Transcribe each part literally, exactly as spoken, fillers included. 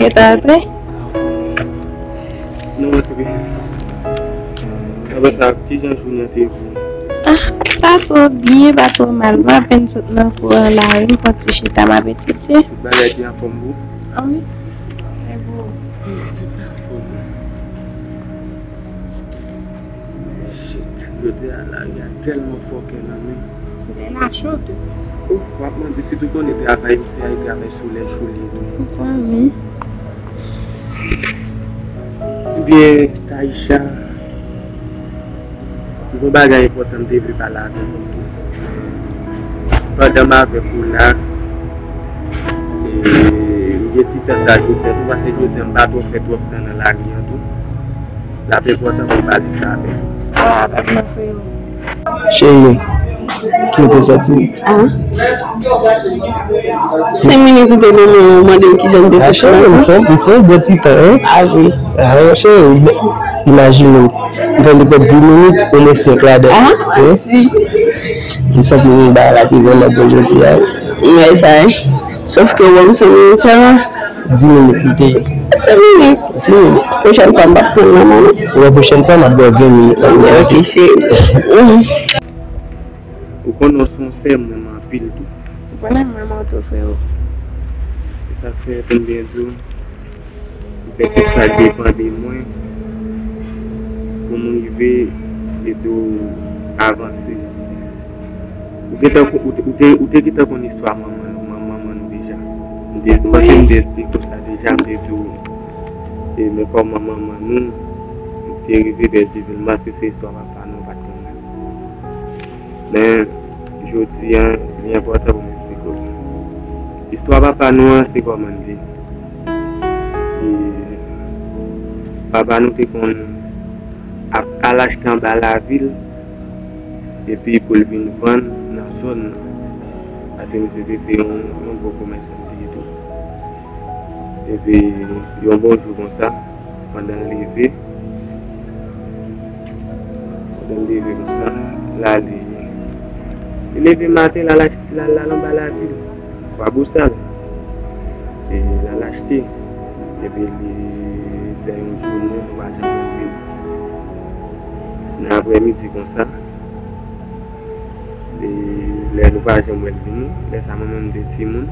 Ou ta antre? Nou antre. Apre sa, kijan jounen an te ye pou ou? Ah, pa twò byen, pa twò mal. Mwen apèn sot nan kou an la, wi, m fè yon ti chita, m ap etidye. Tout bagay te anfòm pou ou? Ah wi. E pou ou? Tout anfòm. Shit, jodi a lari a tèlman fòkè nan men. Solèy la cho tou. Oh, w ap mande, sitou konnen travay m fè a, e travay solèy cho li ye tou. Mezanmi. Ebyen, Taïcha, gon bagay enpòtan m te vle pale avèk ou tou. Pandan m avèk ou la, e, m gen ti tan sa jodi a tou, paske jodi a m pa twò fè twòp tan nan lari an tou. L ap enpòtan pou m pale sa avèk ou. Ah, pa pran frè m. Cheri, ki w te santi w? Ah. Senk minit ou te ban mwen, ou mande m kijan m te santi m. M fè, m fè yon bon ti tan, hein? Ah wi. Ah, cheri, imajine w. M fè m te pèdi dis minit, ou met senk ladan. Ah, wi. M santi m bagay la te vrèman bon jodi a. M wè sa, hein. Sòf ke w wè m senk minit sa la. Dis minit li te ye. Senk minit. Dis minit. Pwochèn fwa m p ap pran nan mwen non. Wè, pwochèn fwa m ap ba w ven minit la. Ok, cheri. Ou konnen w se yon sè m renmen anpil tou. Ou konnen m renmen w tou, freo. E sa k fè pou m byen di w, m fè tout sa k depann de mwen pou m rive ede w avanse. Ou gentan, ou te, ou te, ou te gentan konn istwa manman, manman, manman nou deja. M te, m panse m te eksplike w sa deja, m te di w, e, men kòman manman nou, nou te rive pèdi vi l, m panse se istwa papa nou, ou pa t konnen. Men, jodi a, li enpòtan pou m eksplike w. Istwa papa nou an, se kòman l te ye. E, papa nou te konn ap al achte anba lavil, epi pou l vin vann nan zòn nan. Paske misye se te yon, yon gwo komèsan li te ye tou. Epi, yon bon jou konsa, pandan l leve, pandan l leve konsa, l ale, li leve maten, l al achte, l al, l al anba lavil, Kwabosal. E l al achte. Epi li fè yon jounen, nou pa janm wè l vini. Nan aprèmidi konsa, e lè nou pa janm wè l vini, lè sa mwen menm m te timoun.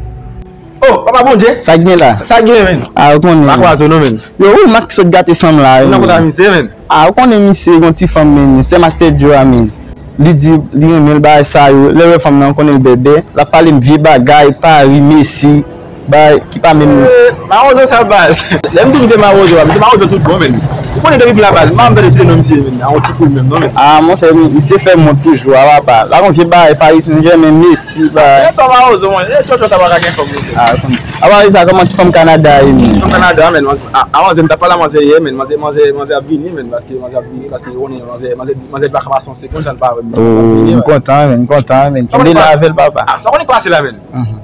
Oh, papa Bondye! Sa k gen la? Sa, sa k gen, menn? Ah, ou konnen. Pa kwaze w non, menn. Yo, ou Mak sot gate fanm la, yo, menn. Nan konta misye, menn. Ah, ou konnen misye gon ti fanm, menn. Se Master Joe a, menn. Li di li renmen l bagay sa yo. Lè l wè fanm nan, ou konnen l bèbè. L ap pale m vye bagay, Pari, Mesi, bagay ki pa menm. Eh, mawozo sa baz. Lè m di misye mawozo a, misye mawozo tout bon, menn. Ou konnen depi m la baz, m pa janm tande site non misye, menn. A yon ti koul menm, non, menn. Ah, monchè, misye fè m wont toujou a, papa. La gon vye bagay, Paris Saint-Germain, Mesi, bagay. E twa mawozo, monchè. E tchotcho sa pa ka gen fanm, monchè. Ah, konn. Apa sa, kòman ti fanm Kanada a ye, menn? Fanm Kanada, menn. A, a manzè, m t ap pale a manzè yè, menn. Manzè, manzè, manzè ap vini, menn. Paske manzè ap vini, paske ou konnen, manzè, manzè, manzè pa ka pase yon segonn san l pa wè m. Oh, m kontan, menn, m kontan, menn. Kenbe la avè l, papa. Ah, sa konnen kwaze la, menn. Mhm.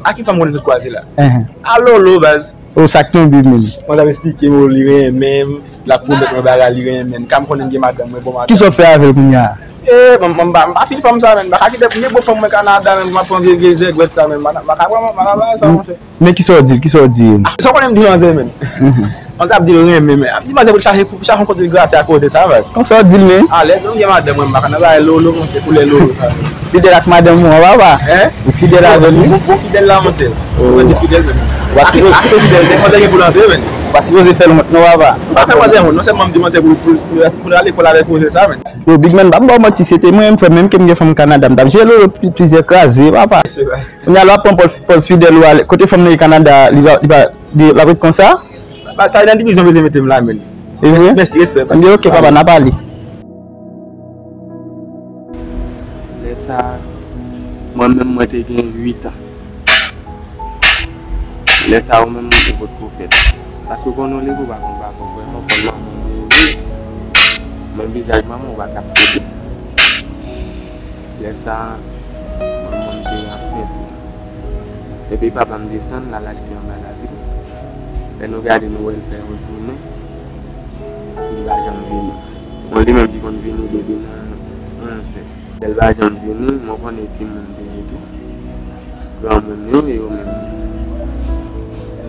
A ki fanm konnen sot kwaze la? Mhm. A Lolo, baz. Oh, sa k tonbe, menn? Manzè ap esplike m, oh, li renmen m, l ap pwomèt mwen bagay, li renmen m. Kan m konnen m gen madanm mwen, bon madanm. Kisa w fè avè l kounye a? Eh, m, m, m pa, m pa fin fanm sa, menn. M pa ka kite m gen bon fanm mwen Kanada, menn, pou m ap pran vye, vye zègwèt sa, menn. M pa, m pa ka pran, m pa ka bay sa, monchè. Men kisa w di l? Kisa w di l? Ah, sa w konnen m di manzè, menn. Mhm. Manzè ap di l renmen, menn. Ap di manzè pou l chache, pou l chache yon kote l grate akote sa, baz. Konsa w di l, menn? Alèz, menn, m gen madanm mwen, m pa ka nan bagay Lolo, monchè, koulè Lolo sa, menn. Fidèl ak madanm ou an, papa? Hein? Ou fidèl avè l, wi? Bon, bon fidèl la, monchè. Oh. Mwen di fidèl, menn. W ap sipoze, ak, ak fidèl, manzè gen pou l antre, menn. W ap sipoze fè l wont, non, papa? M pa fè manzè wont, non, sèlman m di manzè pou, pou, pou, pou l al lekòl avèk pwojè sa, menn. Yo, Big Man, pa m ba w manti, se te mwen menm, frè m, menm ke m gen fanm Kanada, m t ap jere Lolo pli-, plizyè kraze, papa. Se vre. Kounye a, lè w ap pran pòz, pòz fidèl ou a, kote fanm nan ye Kanada, li va, li va, li, l ap ret konsa? Ba, sa nan divizyon bezwen mete m la, menn. E vre? Mèsi, respè, respè. Ebyen, ok, papa, n ap pale. Lè sa, mwen menm, mwen te gen uit an. Lè sa, ou menm, ou potko fèt. Paske ou konnen, ou leve, ou pa konn, ou pa konn vrèman kòman moun yo ye. Men vizaj manman, ou pa ka tande. Lè sa, manman m te ansent tou. Epi papa m desann, l al achte anba lavil. Lè nou gade, nou wè l fè yon jounen, li pa janm vini. Bon, li menm li konn vini depi nan onz è. Lè l pa janm vini, mwen konnen timoun te ye tou. Granmoun yo, yo menm,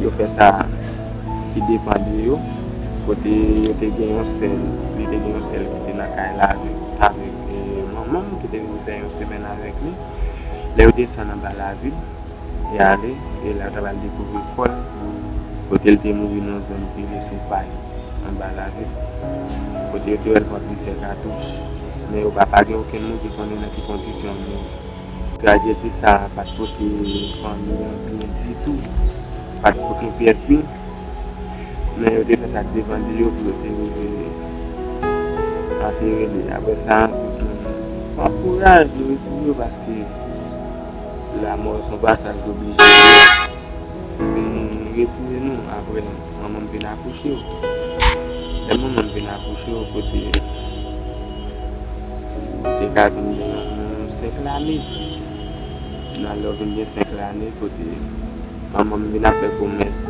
yo fè sa Li depann de yo, kote yo te gen yon sè, li te gen yon sè ki te nan kay la avèk, avèk, e, manman m, ki te vin fè yon semèn avèk li. Lè yo desann anba lavil, e ale, e la yo ta pral dekouvri kò l, kote l te mouri nan yon zòn ki rele Senpay, anba lavil, kote yo te wè l pran plizyè katouch, men yo pa, pa gen okenn moun ki konnen nan ki kondisyon l mouri. Trajedi sa a pa t pote fanmi an byen ditou, pa t pote yon pyès byen. Men yo te fè sa k depann de yo pou yo te rive antere li. Apre sa, tout moun pran kouraj, nou retire yo paske lamò se yon pasaj oblije. Epi nou retire nou. Apre, manman m vin akouche w. Lè manman m vin akouche w, kote te ka vin gen yon senk lane. Nan lè w vin gen senk lane, kote manman m vin ap fè komès,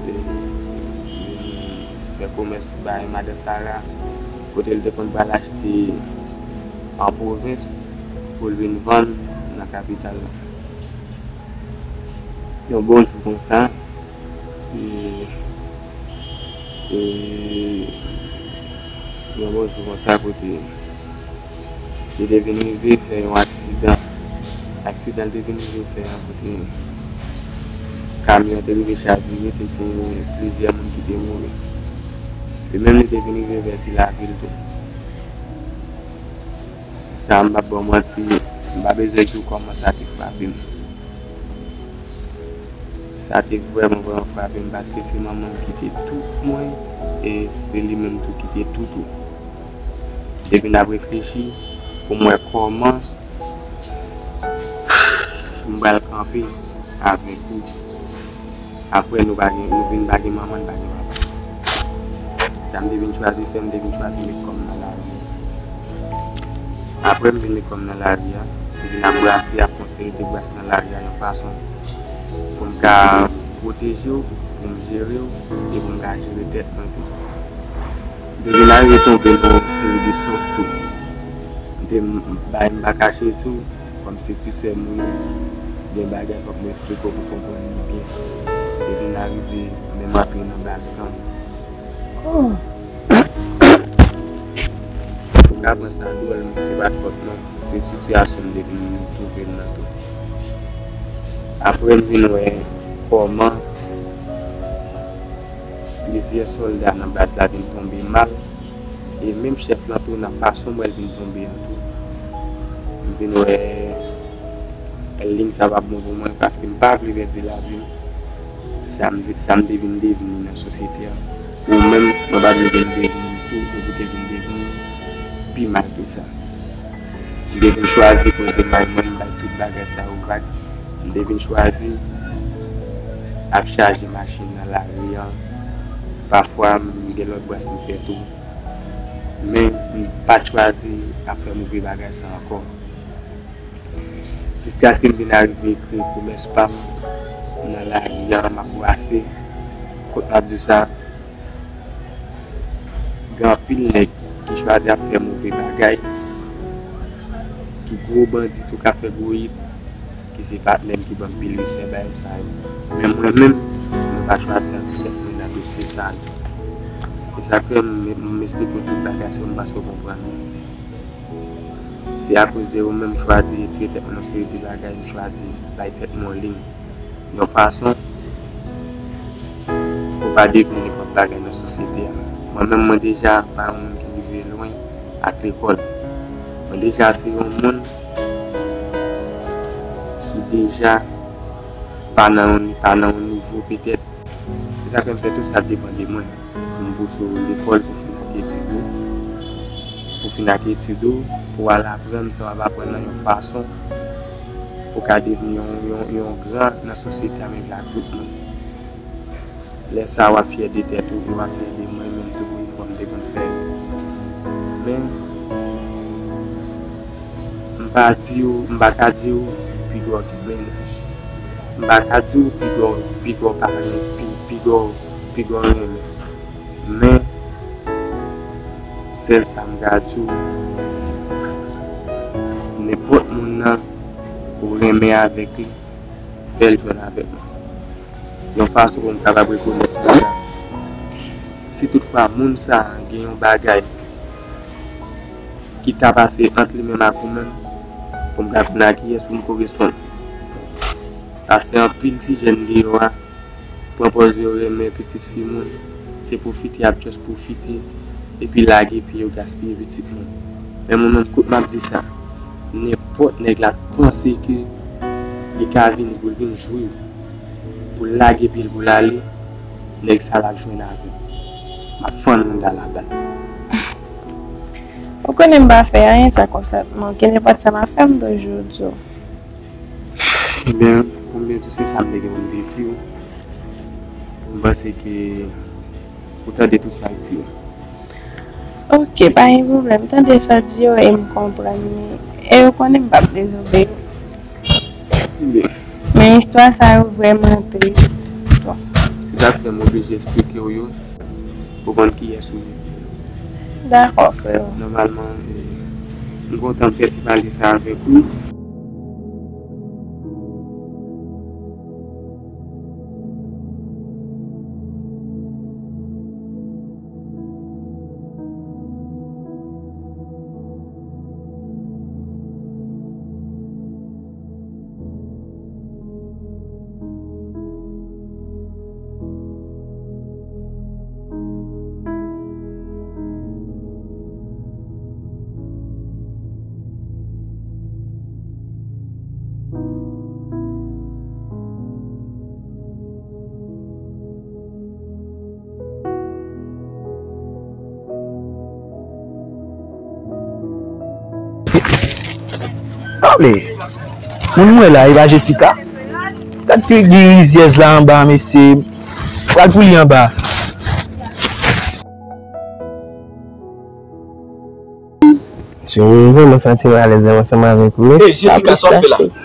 e, vin fè komès bay Madan Sara, kote l te konn pral achte an pwovens pou l vin vann nan kapital la. Yon bon jou konsa, e, e, yon bon jou konsa kote li te vin rive fè yon aksidan. Aksidan l te vin rive fè an kote kamyon an te rive chavire, te gen plizyè moun ki te mouri. E menm li te vin rive vè Ti Lavil tou. Sa, m p ap ba w manti, m pa bezwen di w kòman sa te frape m. Sa te vrèman, vrèman frape m, paske se manman m ki te tout mwen, e se li menm tou ki te tout ou. Epi n ap reflechi pou m wè kòman m pral kanpe avèk ou. Apre nou pa gen, nou vin pa gen manman, n pa gen papa. Sa m te vin chwazi fè, m te vin chwazi met kò m nan lari a. Apre m vin met kò m nan lari a, m vin ap brase, ap fè yon seri de bras nan lari a yon fason pou m ka pwoteje w, pou m jere w, e pou m ka jere tèt mwen tou. M te vin arive tonbe nan yon seri de sòs tou. M te m- bay, m pa kache tou, kòm se ti sè m ou ye, gen bagay fòk mwen eksplike w pou konprann li byen. M te vin arive menm antre nan baz kanpe. Ou ka pran sa dwòl, men se pa t fòt mwen, se sitiyasyon m te vin twouve m nan tou. Apre m vin wè kòman plizyè sòlda nan baz la vin tonbe mal, e menm chèf lan tou, nan fason m wè l vin tonbe an tou, m vin wè liy sa p ap bon pou mwen, paske m pa vle pèdi lavi m. Sa m, sa m te vin devni nan sosyete a. Ou menm, mwen pa vle vin devni tou, ou pou te vin devni pi mal ke sa. M te vin chwazi poze may mwen, m bay tout bagay sa yo vag. M te vin chwazi ap chaje machin nan lari an. Pafwa, m gen lòt bras m fè tou. Men, m pa t chwazi ap fè move bagay sa ankò. Jiskaske m vin arive kreye komès pa m nan lari an, m ap brase. Kot m ap di w sa, gen anpil nèg ki chwazi ap fè move bagay, ki gwo bandi tou k ap fè gwo yit, ki se patnè m ki ban m pil respè bagay sa yo. Men mwen menm, mwen pa chwazi antre tèt mwen nan dosye sa yo. E sa k fè m, m eksplike w tout bagay sa yo, m panse w konprann mwen. Se akoz de yo menm m chwazi retire tèt mwen nan seri de bagay, m chwazi bay tèt mwen yon liy. Yon fason pou pa devni nenpòt bagay nan sosyete a. Mwen menm, mwen deja pa yon moun ki rive lwen ak lekòl. Mwen deja se yon moun ki deja pa nan yon, pa nan yon nivo petèt. Se sa k fè m fè tout sa depann de mwen. Pou m pouse w lekòl pou fin ak etid ou. Pou fin ak etid ou, pou w al aprann sa w ap aprann nan yon fason pou w ka devni yon, yon, yon gran nan sosyete a menm jan ak tout moun. Lè sa a, w ap fyè de tèt ou, e w ap fyè de mwen menm tou pou efò m te konn fè yo. Men, m pa di w, m pa ka di w pi gwo ki mennaj. M pa ka di w pi gwo, pi gwo pa renmen, pi, pi gwo, pi gwo renmen. Men, sèl sa m ka di w, nenpòt moun nan ou renmen avèk li, fè l jwenn avèk mwen. Yon fason pou m kapab rekonèt moun sa. Si toutfwa moun sa a gen yon bagay ki ta pase ant li menm ak ou menm, pou m ka konnen a kiyès pou m koresponn. Paske anpil ti jèn deyò a pran pòz yo renmen pitit fi moun, se pwofite y ap just pwofite, epi lage pye yo gaspiye pitit moun. Men mwen menm kout m ap di sa, nenpòt nèg la panse ke li ka vini pou l vin jwi w, pou l lage pye l pou l ale, nèg sa l ap jwenn avè m. M ap fann moun la laba. Ou konnen m pa fè anyen sa konsètman, kenenpòt sa m ap fè m toujou di w. Ebyen, pou m byen di w, se sa m te gen pou m te di w. M panse ke ou tande tout sa l di yo. Ok, pa gen pwoblèm. Tande sa w di yo e m konprann li. E ou konnen m p ap dezobeyi w. Ebyen, Men istwa sa yo vrèman tris. Bon. Se sa k fè m oblije eksplike w yo pou konn kiyès ou ye. Dakò, freo. Nòmalman, eh, m kontan m fè ti pale sa avèk ou. Tande, moun m wè la, e pa Jessica? Gad figi rizyèz la anba, mesye. Pral pou li anba. Mesye, m vrèman santi m alèz ansanm avèk ou wi. Hey, Jessica, sa w ap fè la?